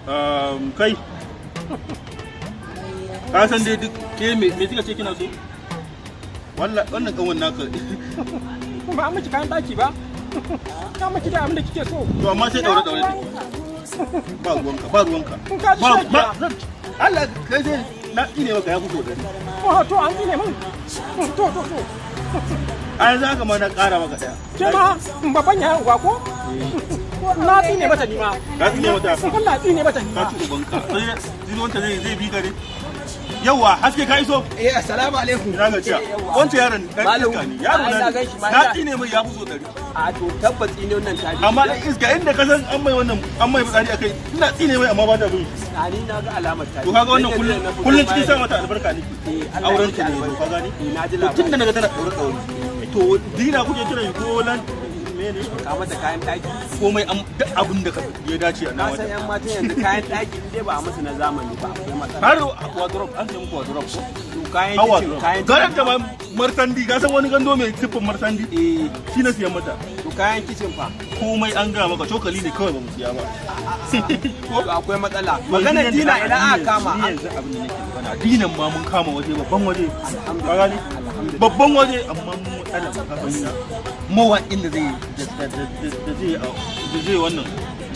Kai ka san dai duk ke me kika ce kina so? Wannan kanwan naka. Ba an miki kayan daki ba? Ka miki da abin da kike so. To, amma sai daure daure take. Ba ruwanka, ba ruwanka. Kun ka ji ba shakiya. Ba Allah, kai sai na tsine maka ya fito da Oh, to, an tsine min. To. A yanzu haka ma na ƙara maka daya. Ke ma babban yayan uwa ko? Na tsine mata ni ma. Ka tsine mata? Allah, tsine mata ni Ka ma. ci ubanka. Sai wancan zai bi ka ne. Yawa, haske, ka iso. Eh, assalamu alaikum. Ina gajiya? Wancan yaron dan Malam, iska ne, yaro ai na na ne. gan shi ma Na ina- tsine mai ya fi so 100. A to, tabbas ne wannan tabi. Amma dan iska, inda ka san an mai wannan, an mai fitsari akai, ina tsine mai amma ba ta bin shi. A ni na ga alamar tabi. To, kaga wannan kullun kullun cikin sa mata albarka nake. Eh, Allah ya Auren miki ta ne, albarka. ka gane? Eh, na ji To, tun da labari. naga tana daure daure, to dina kuke kiran shi ko lan mene? Ka mata kayan daki. Komai an, duk abin da ka ya dace a Na na san mata. yan matan yanzu kayan daki in dai ba a musu na zamani ba, akwai matsala. Har wardrobe an ce muku, wardrobe ko? To, kayan Har kitchen, wardrobe. kayan Garan ta ma martandi, ka san wani gando mai siffin martandi? Eh. Shi na siyan mata. To, kayan kitchen fa? Komai an gaya maka, cokali ne kawai ba mu siya ba. To, akwai matsala. Maganar dina ina aka kama? Ni yanzu abin da nake magana, dinan ma mun kama waje, babban waje, ka gane? Alhamdulillah. Babban waje, amma mun matsala, ka fahimta, mawaƙin da zai da da da da zai da zai wannan,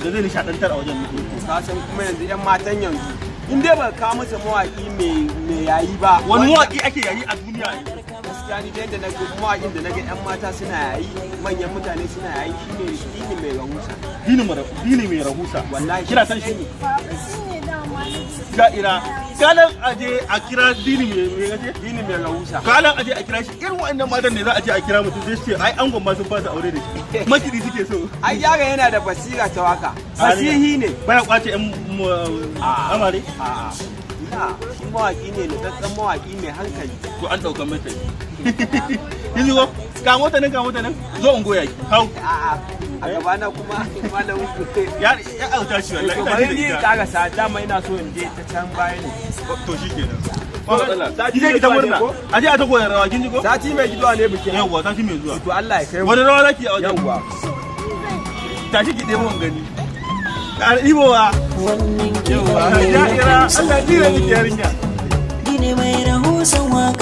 da zai nishadantar a wajen muke. Ka san kuma yanzu yan matan yanzu in dai ba ka musu mawaki mai yayi ba. Wani mawaƙi ake yayi a duniya yanzu? Gaskiya ni da yadda na ga mawaƙin da na ga yan mata suna yayi, manyan mutane suna yayi, shine Dini Mai Rahusa. Dini Mai Rahusa? Wallahi. Kina san shi? Ne. Baba, shi ne dama nake so. Da'ira kalan aje a kira Dini mai gaje. Dini Mai Rahusa. Kalan aje a kira shi. Irin waɗannan matan ne za a je a kira mutum, zai ce ai angon ma sun fasa aure da shi, makidi suke so. Ai yaron yana da basira ta waka, fasihi ne. Baya kwace yan amare? A'a, ina shi mawaki ne, nutsatsen mawaki mai hankali. To, an ɗaukan mata. Kin ko ga mota nan, ga mota nan, zo in goya ki, hau. A'a, a gabana kuma, malam? Ya auta shi wallahi. To, Ina bari ji da ni ita. Karasa, dama ina so in je ta can baya ne. To, shikenan, ba matsala. Sati Ki je ki ta mai zuwa ne murna. ko? A je a ta koyar rawa, kin ji ko? Sati mai zuwa ne bikin. Yawwa, sati mai zuwa. To, Allah ya kai mu. Wani rawa zaki a wajen? Yawwa. Tashi ki ɗebo in gani. Ƙara ɗibowa. Wannan Yawwa. kiɗa. Ya ira Allah, ni da miki yarinya. Dini Mai Rahusan waka.